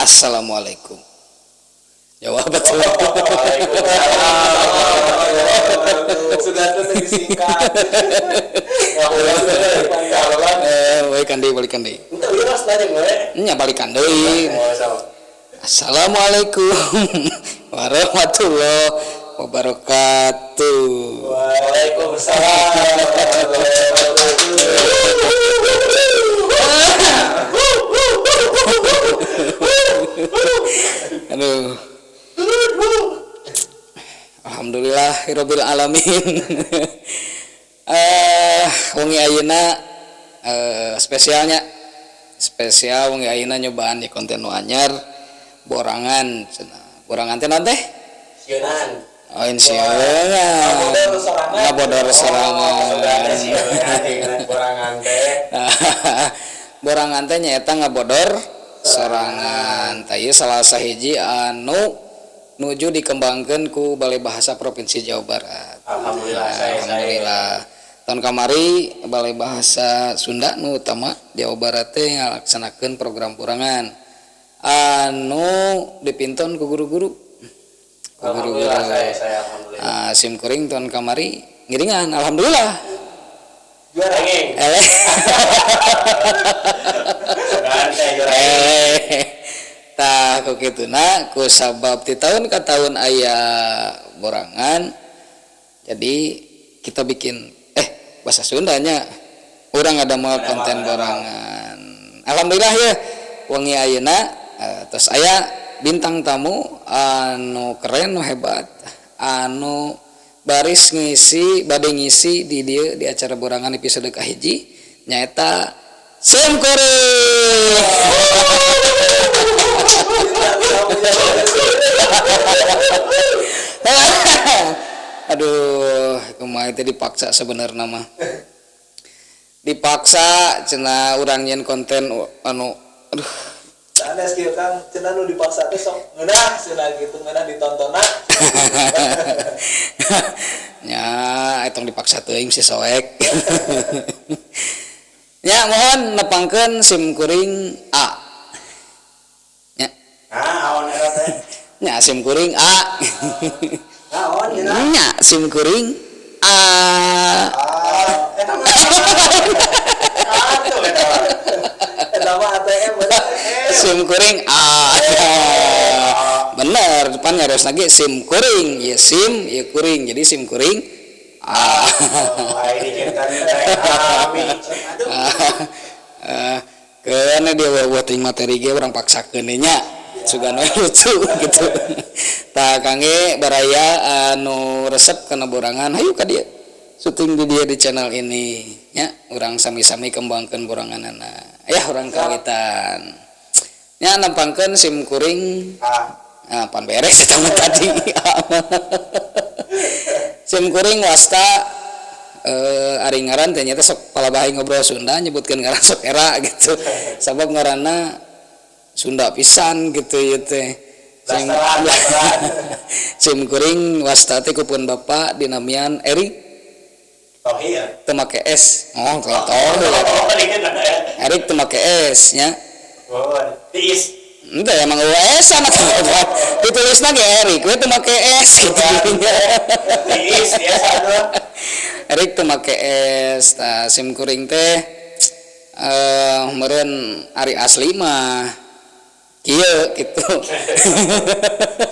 Assalamualaikum. Jawab betul. Waalaikumsalam. Sudah tuh disingkat. Balikan deui, balikan deui. Entah ieu mas tanya gue. Nya balikan deui. Assalamualaikum warahmatullahi wabarakatuh. Waalaikumsalam warahmatullahi wabarakatuh. Aduh. Alhamdulillahirabbil alamin. Wengi ayeuna spesialnya spesial wengi ayeuna nyobaan di konten nu anyar borangan cenah. Borangan teh naon teh? Sieunan. Oh, sieunan. Ngabodor sorangan. Ngabodor sorangan. Oh, sieunan borangan teh. Borangan teh nyaeta ngabodor sorangan. Tah ieu salah sahiji anu nuju dikembangkeun ku Balai Bahasa Provinsi Jawa Barat. Alhamdulillah, saya. Alhamdulillah. Tahun kamari Balai Bahasa Sunda nu utama Jawa Barat teh ngalaksanakeun program borangan anu dipinton ku guru-guru. Ku guru-guru. Alhamdulillah, saya alhamdulillah. Ah, sim kuring tahun kamari ngiringan, alhamdulillah. Juara geng. Eleh. Sugan teh juara geng. Tah ku kituna ku sabab ti tahun ka tahun aya borangan. Jadi kita bikin bahasa Sundanya urang ada mau konten borangan. Alhamdulillah ya wengi ayeuna terus aya bintang tamu anu keren nu hebat anu baris ngisi bade ngisi di dieu di acara borangan episode kahiji nyaeta Sim Kuring. Aduh, kumaha teh dipaksa sebenarnya mah. Dipaksa cenah urang nyeun konten anu aduh. Sanes kieu Kang, cenah nu dipaksa teh sok ngeunah cenah gitu, ngeunah ditontonna. Nya etong dipaksa teuing si soek. Nya mohon nepangkeun sim kuring A. Nya. Naon eta teh? Nya sim kuring A. Naon cenah? Nya sim kuring A. Ah, eta mah. Atuh eta mah. Eta mah ATM bener. Sim kuring A. Bener, depan harus lagi sim kuring, ya sim, ya kuring. Jadi sim kuring A. Oh, ai diceritakan teh kami. Aduh. Keuna dia buat materi ge urang paksakeun nya. Sugana lucu gitu. Tah kangge baraya anu resep kana borangan hayu ka dieu. Syuting di dia di channel ini nya urang sami-sami kembangkeun boranganana. Ya urang kawitan. Nya nempangkeun sim kuring A. Ah, pan beres eta mah tadi. Sim kuring wasta ari ngaran teh nyata sok palabahai ngobrol Sunda nyebutkeun ngaran sok era gitu. Sabab ngaranna Sunda pisan gitu ieu teh. Sim, sim kuring wasta teh kupun bapak dinamian Erik Tohir. Teu make S. Oh, Tohir. Erik teu make S nya. Oh, tiis. Ente emang US anak ditulisna ge Erik we teu make S gitu. Tiis biasa tuh. Erik teu make S. Tah sim kuring teh meureun ari asli mah kieu gitu.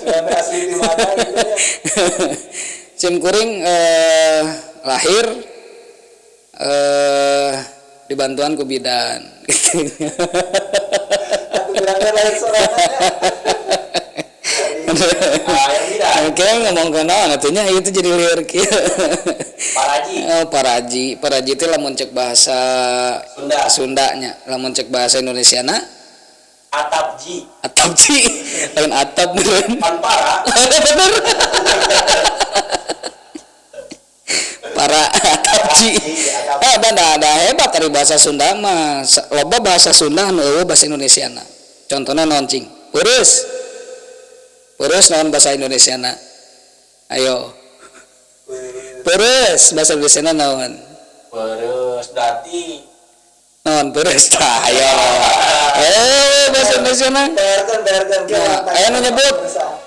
Sudah asli di mana gitu ya. Sim kuring lahir dibantuan ku bidan gitu. Bilangnya lahir sorangan. Oke, ngomong ke naon atunya itu jadi lieur kieu. Paraji. Oh, paraji. Paraji teh lamun cek bahasa Sunda. Sundanya, lamun cek bahasa Indonesiana atap ji. Atap ji. Lain atap meureun. Pan para. Bener. Para atap. Aci. Dan ada hebat dari bahasa Sunda mah. Loba bahasa Sunda anu euweuh bahasa Indonesia na. Contohnya naon, cing? Peureuss. Peureuss naon bahasa Indonesia na? Ayo. Peureuss bahasa Indonesia na naon? Peureuss berarti Naon peureuss tah, ayo. Bahasa Indonesia na. Bayarkan, bayarkan. Nah, aya nu nyebut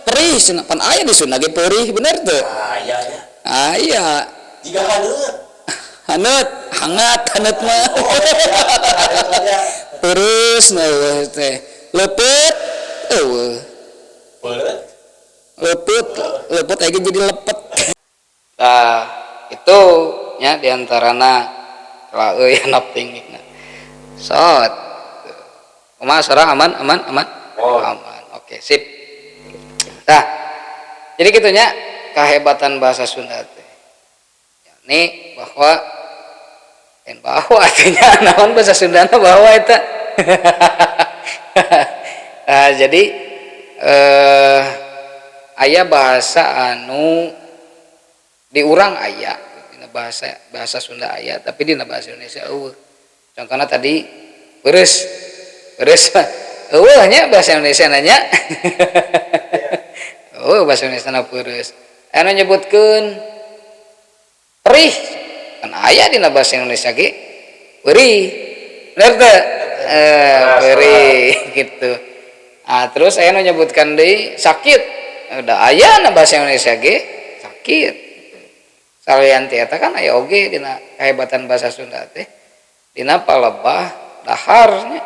perih cenah, pan aya di Sunda ge perih, bener teu? Aya nya. Aya. Jika haneut. Haneut, hangat, haneut mah. Oh, iya. Peureuss na euweuh teh. Leupet euweuh. Peureut. Lepet, lepet aya jadi lepet. Nah, itu nya diantarana lah euy anak tinggi. Sot. Kumaha sora, aman, aman, aman? Oh. Aman. Oke, sip. Nah, jadi gitunya kehebatan bahasa Sunda teh. Yakni bahwa en bahwa artinya naon bahasa Sundana bahwa eta. Nah, jadi aya bahasa anu di urang aya dina bahasa bahasa Sunda aya, tapi dina bahasa Indonesia euweuh. Contohnya tadi peureuss. Peureuss mah euweuh nya bahasa Indonesia nanya. Euweuh bahasa Indonesia na peureuss. Anu nyebutkeun perih kan aya dina bahasa Indonesia ge perih. Bener teu? Perih gitu. Ah, terus aya nu nyebutkan deui sakit. Udah aya na bahasa Indonesia ge sakit. Salian ti eta kan aya oge dina kehebatan bahasa Sunda teh dina palebah dahar nya.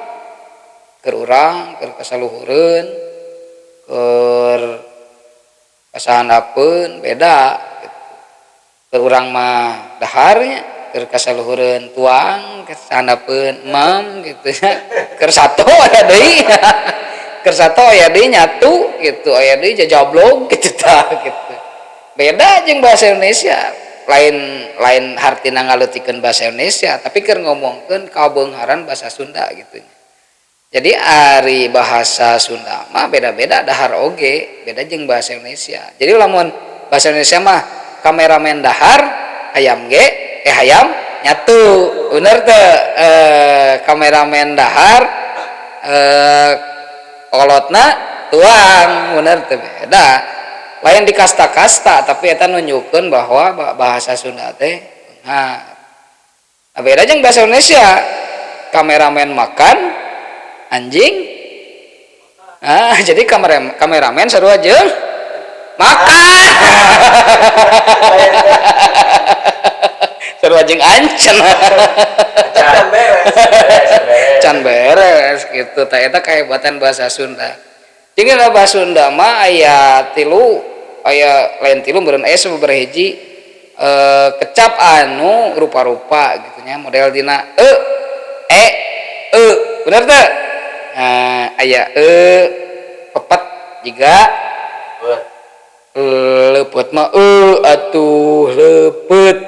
Keur urang, keur kasaluhureun, keur kasahandapeun beda gitu. Keur urang mah dahar nya, keur kasaluhureun tuang, kasahandapeun emam gitu nya. Keur sato aya deui. Keur sato aya deui nyatu gitu, aya deui jajablog gitu tah gitu. Beda jeung bahasa Indonesia. Lain lain hartina ngaleutikeun bahasa Indonesia, tapi keur ngomongkeun kabeungharan bahasa Sunda gitu. Jadi ari bahasa Sunda mah beda-beda dahar oge, beda jeung bahasa Indonesia. Jadi lamun bahasa Indonesia mah kameramen dahar, hayam ge hayam nyatu. Bener teu? Kameramen dahar, kolotna tuang, bener teu? Beda. Lain di kasta-kasta, tapi eta nunjukkeun bahwa bahasa Sunda teh nah, beda jeung bahasa Indonesia. Kameramen makan anjing. Ah, jadi kameramen sarua jeung makan. Sarua jeung ancen. Can beres. Can beres gitu. Tah eta kehebatan bahasa Sunda. Jeung dina bahasa Sunda mah aya tilu, aya lain tilu meureun, aya sababaraha hiji kecap anu rupa-rupa gitu nya, model dina e, e, e, bener teu? Nah, aya e pepet jiga leupeut mah e atuh leupeut.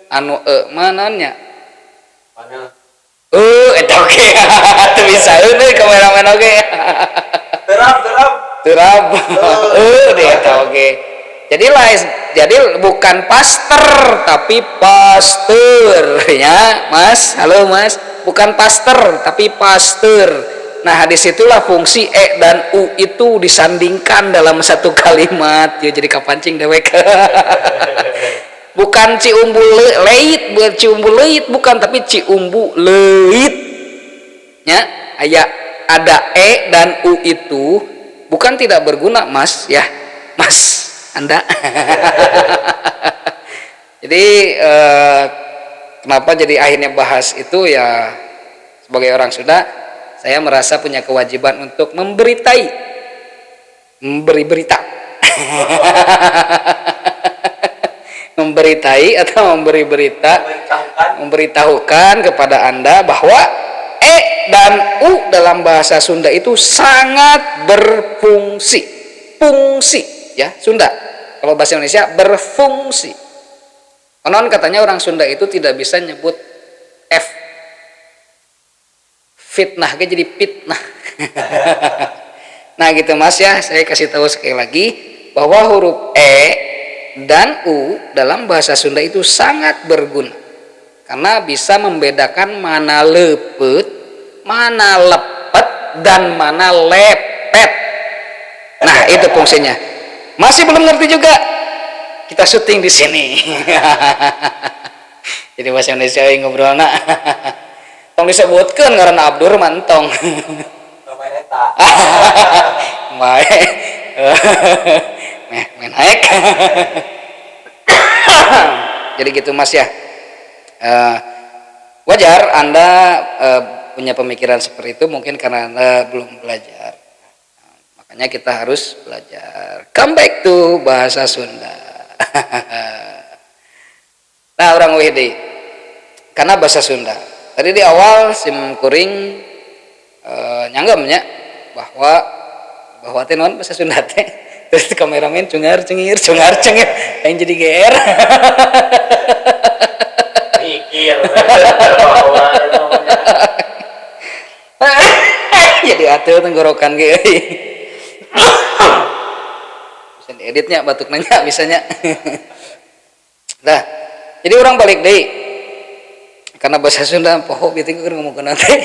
Anu e mah naon nya? Mana? Eta oge. Teu bisa euy kameramen oge. Terap, terap. Terap. Deh eta oge. Jadi lain, jadi bukan pastor tapi pasteur ya, Mas. Halo, Mas. Bukan pastor tapi pasteur. Nah, disitulah fungsi e dan u itu disandingkan dalam satu kalimat. Ya jadi kapancing dewek. Bukan Ciumbu leit, bukan Ciumbu leit, bukan, tapi Ciumbu leit. Ya, aya ada e dan u itu bukan tidak berguna, Mas, ya. Mas, Anda. Jadi kenapa jadi akhirnya bahas itu ya, sebagai orang Sunda saya merasa punya kewajiban untuk memberitai, memberi berita. Memberitai atau memberi berita, memberitahukan kepada Anda bahwa e dan u dalam bahasa Sunda itu sangat berfungsi. Fungsi ya, Sunda. Kalau bahasa Indonesia berfungsi. Konon katanya orang Sunda itu tidak bisa nyebut F. Fitnah ge jadi fitnah. Nah gitu Mas ya, saya kasih tahu sekali lagi bahwa huruf E dan U dalam bahasa Sunda itu sangat berguna karena bisa membedakan mana lepet, mana lepet, dan mana lepet. Nah, itu fungsinya. Masih belum ngerti juga? Kita syuting di sini. Jadi bahasa Indonesia yang ngobrol na. Tong disebutkeun ngaranna Abdur mah entong. Namanya eta. Bae. Meh main naik. Jadi gitu, Mas, ya. Wajar Anda punya pemikiran seperti itu, mungkin karena Anda belum belajar. Nah, makanya kita harus belajar. Come back to bahasa Sunda. Nah, urang WD. Karena bahasa Sunda. Tadi di awal sim kuring nyanggemnya bahwa bahwa teh naon bahasa Sunda teh. Terus kameramen cungar cengir cungar cengir yang jadi GR. Mikir bahwa namanya. Jadi atuh tenggorokan ge euy. Bisa dieditnya batuk nanya bisanya. Nah, jadi urang balik deui. Karena bahasa Sunda poho gitu keur ngomongkeun teh.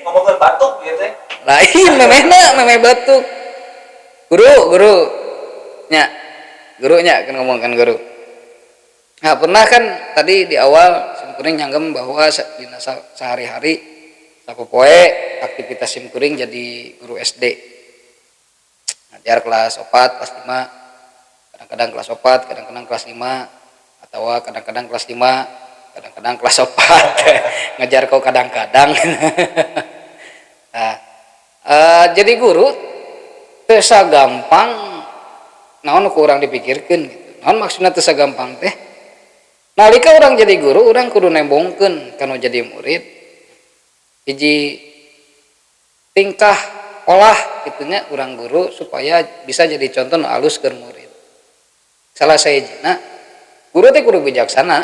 Ngomongin batuk gitu teh. Lain memehna, memeh batuk. Guru, guru. Nya. Gurunya kan ngomongkan guru. Nah, pernah kan tadi di awal sim kuring nyanggem bahwa dina sehari-hari sapopoe aktivitas sim kuring jadi guru SD. Ngajar kelas 4, kelas 5, kadang-kadang kelas 4, kadang-kadang kelas 5, atau kadang-kadang kelas 5, kadang-kadang kelas 4. Ngajar kau kadang-kadang. Nah, jadi guru teu gampang naon ku urang dipikirkeun gitu. Naon maksudna teu gampang teh? Nalika urang jadi guru, urang kudu nembongkeun kanu jadi murid. Hiji tingkah olah gitunya urang guru supaya bisa jadi contoh nu alus keur murid. Salah sahijina, guru teh kudu bijaksana.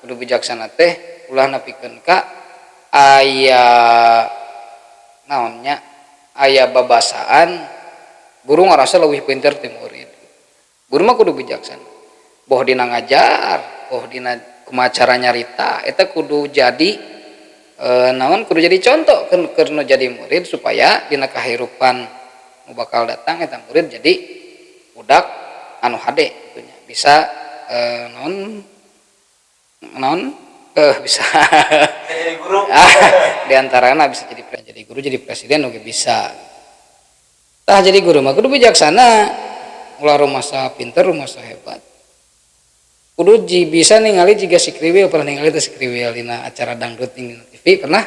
Kudu bijaksana teh ulah nepikeun ka aya naonnya, aya babasaan guru ngarasa leuwih pinter ti murid. Guru mah kudu bijaksana. Boh dina ngajar, boh dina kumaha cara nyarita, eta kudu jadi naon, kudu jadi contoh keur nu jadi murid supaya dina kahirupan nu bakal datang eta murid jadi budak anu hade gitu nya. Bisa naon naon bisa Bisa jadi guru. Ah, di antaranya bisa jadi guru, jadi presiden oke bisa. Tah, jadi guru mah kudu bijaksana, ulah rumasa pinter, rumasa hebat. Kudu bisa ningali jiga si Kriwil. Pernah ningali teh si Kriwil dina acara dangdut di TV? Pernah?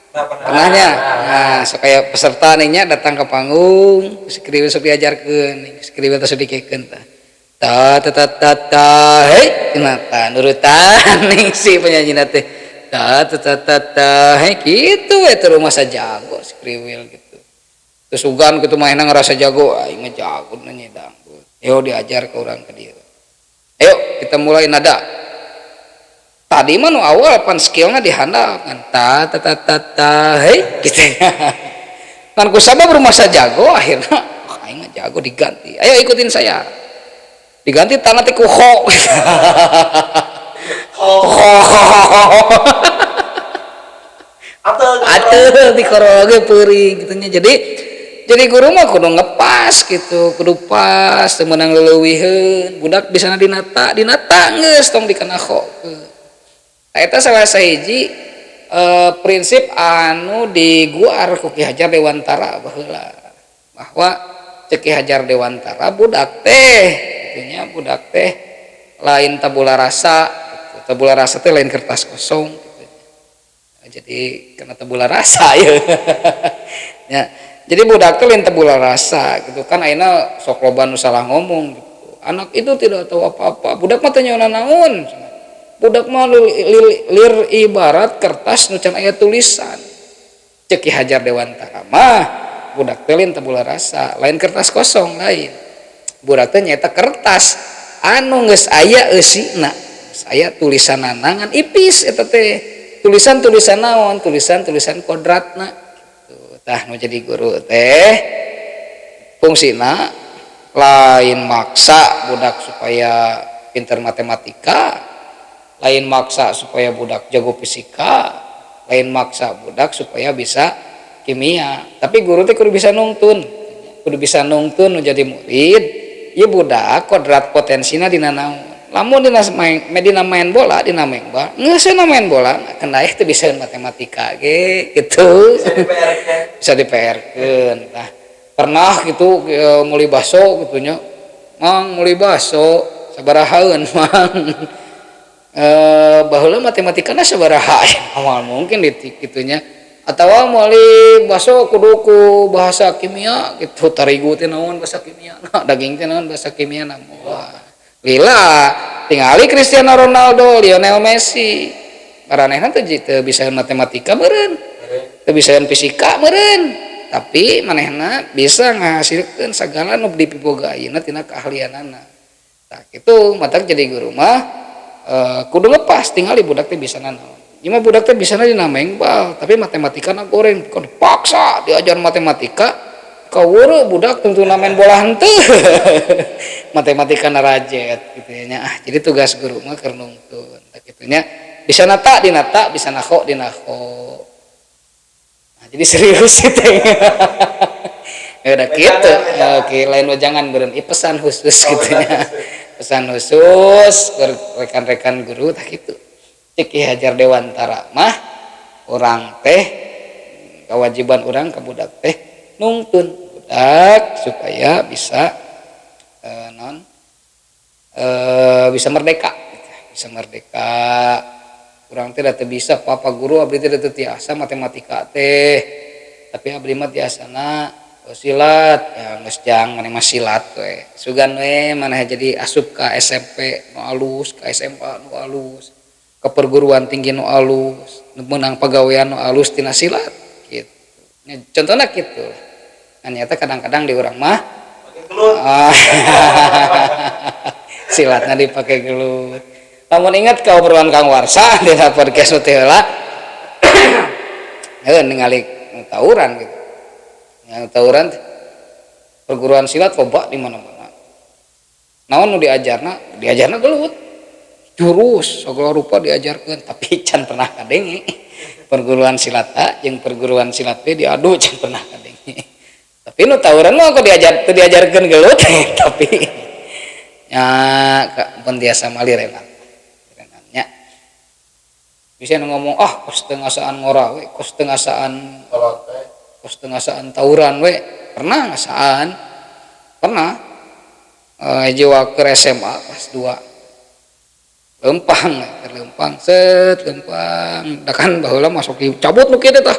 Nah, pernah. Pernahnya. Nah, sok kayak peserta nih nya datang ke panggung, si Kriwil sok diajarkeun, si Kriwil teh sok dikekeun tah, ta ta ta ta ta, hei cenah, ta nurutan ning si penyanyi teh, ta ta ta ta ta, hei, kitu we teh rumasa jago si Kriwil gitu. Terus ugan gitu mainna ngerasa jago, aing mah jago nyanyi dangdut. Ayo diajar ke orang ke dia, ayo kita mulai nada. Tadi mah nu awal pan skillnya dihandap kan, ta ta ta ta ta, hei, gitu. Kan ku sabab rumasa jago akhirnya, oh, aing mah jago, diganti, ayo ikutin saya, diganti tanah teh ku ho. Oh, ho. Atau Atuh dikoroge peuring gitu nya. Jadi guru mah kudu ngepas gitu, kudu pas, teu meunang leuweuhiheun. Budak bisa dinata, dinata geus, tong dikena ho. Nah, eta salah sahiji prinsip anu diguar ku Ki Hajar Dewantara baheula, bahwa cek Ki Hajar Dewantara budak teh gitu nya, budak teh lain tabula rasa gitu. Tabula rasa teh lain kertas kosong gitu. Jadi kena tabula rasa ya. Ya, jadi budak teh lain tabula rasa gitu kan. Ayeuna sok loba nu salah ngomong gitu, anak itu tidak tahu apa-apa, budak mah teu nyaho naon, budak mah lir ibarat kertas nu can aya tulisan. Cek Ki Hajar Dewantara mah budak teh lain tabula rasa, lain kertas kosong, lain. Budak teh nyaeta kertas anu geus aya eusina, geus aya tulisanana ngan ipis. Eta teh tulisan-tulisan naon? Tulisan-tulisan kodratna gitu. Tah, nu jadi guru teh fungsina Lain maksa budak supaya pinter matematika, lain maksa supaya budak jago fisika, lain maksa budak supaya bisa kimia, tapi guru teh kudu bisa nungtun, kudu bisa nungtun nu jadi murid. Ieu budak kodrat potensina dina naon. Lamun dina main, dina main bola, dina main bola geus main bola, kendaeh teu bisa matematika ge gitu. Bisa di PR kan. Bisa di PR-keun. Nah, pernah gitu meuli baso gitu nya, "Mang, meuli baso sabarahaeun, Mang?" Baheula matematikana sabaraha, moal mungkin di kitu nya. Atawa meuli baso kudu ku bahasa kimia gitu, tarigu teh naon bahasa kimia nah, daging teh naon bahasa kimia. Nah, wah lila tingali Cristiano Ronaldo, Lionel Messi, maranehna teh teu bisa matematika meureun, teu bisa fisika meureun, tapi manehna bisa ngahasilkeun sagala nu dipiboga ayeuna tina keahlianana. Tah kitu matak jadi guru mah kudu lepas, tingali budak teh bisa naon. Ieu mah budak teh bisana dina mengbal, tapi matematikana goreng, kan dipaksa diajar matematika, kawuru budak tungtungna main bola henteu, matematikana rajet gitu nya. Ah, jadi tugas guru mah keur nungtun. Tah kitu nya, bisa nata dina ta, bisa naho dina ho. Nah, jadi serius sih teh. Ya udah gitu. Oke, lain wejangan beureun, ieu pesan khusus gitu nya. Pesan khusus ke rekan-rekan guru, tah kitu. Cek Ki Hajar Dewantara mah, urang teh kewajiban urang ke budak teh nungtun budak supaya bisa non bisa merdeka gitu. Bisa merdeka. Urang teh da teu bisa, "Papa guru, abdi teh teu tiasa matematika teh, tapi abdi mah tiasana silat." Ya geus, jang maneh mah silat we, sugan we maneh jadi asup ka SMP nu alus, ka SMA nu alus, ke perguruan tinggi nu alus, meunang pagawean nu alus tina silat gitu. Contohnya gitu. Nah, nyata kadang-kadang di urang mah pakai gelut. Ah, silatna dipake gelut. Lamun ingat ka obrolan Kang Warsa di podcast nu teh heula, heuh, ningali tawuran gitu. Yang tawuran teh, perguruan silat loba di mana-mana. Naon nu diajarna? Diajarna gelut. Jurus segala rupa diajarkeun, tapi can pernah kadenge perguruan silat A jeung perguruan silat B diadu, can pernah kadenge. Tapi nu tawuran mah kok diajar teu diajarkeun gelut, tapi nya pun tiasa malirenan. Nya. Bisa nu ngomong, "Ah, kos teu ngasaan ngora we, kos teu ngasaan kolot we." Kos teu ngasaan tawuran we. Pernah ngasaan. Pernah. Jiwa ke SMA kelas 2. Lempang, lempang, set, lempang. Da kan baheula masuk dicabut nu kieu tah.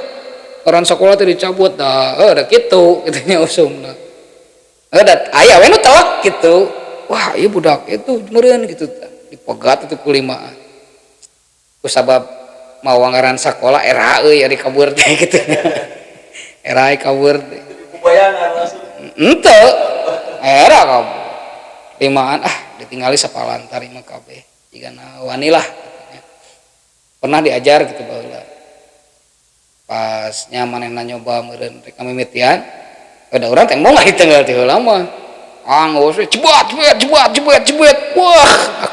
Orang sekolah teh dicabut dah, da kitu kitu nya usumna. Da aya we nu telak gitu. Wah, ieu budak itu meureun gitu tah. Dipegat itu ku limaan. Ku sabab mawa ngaran sakola, era euy ari kabur teh gitu. Era kabur teh. Kubayangan langsung. Henteu. Era kabur. Limaan, ah, ditinggali sapalantar imah kabeh. Jigana wani lah katanya. Pernah diajar gitu baheula. Pas nya manehna nyoba meureun rek ngamimitian, da urang teh embung lah tinggal ti heula mah. Ah, geus we jebat jebet jebat jebet jebet. Wah,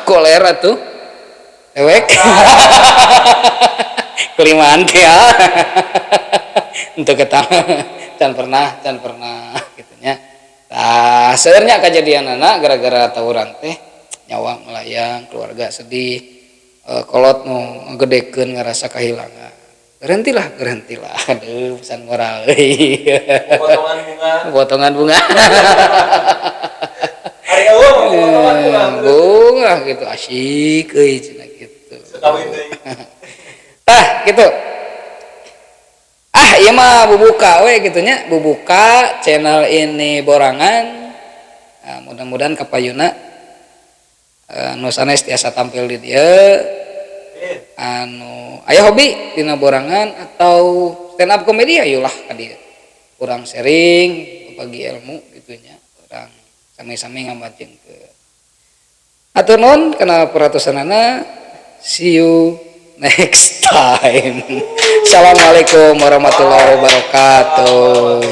kolera tuh. Dewek. Kelimaan teh ya. Untuk eta can pernah, can pernah gitu nya. Tah, seueurnya kajadianana gara-gara tawuran teh nyawa melayang, keluarga sedih, kolot nu ngagedekeun ngarasa kehilangan. Berhentilah, berhentilah. Aduh, pesan moral euy. Potongan bunga. Potongan bunga. Ari eueuh mah potongan bunga. Bunga gitu, asyik euy cenah gitu. Sekawin deui. Tah, gitu. Ah, ieu mah bubuka we gitu nya, bubuka channel ini borangan. Nah, mudah-mudahan kapayuna nu sanes tiasa tampil di dieu, anu aya hobi dina borangan atau stand up comedy, ayolah ka dieu. Urang sharing, bagi ilmu gitu nya, urang sami-sami ngamajengkeun. Hatur nuhun kana perhatosanana. See you next time. Assalamualaikum warahmatullahi wabarakatuh.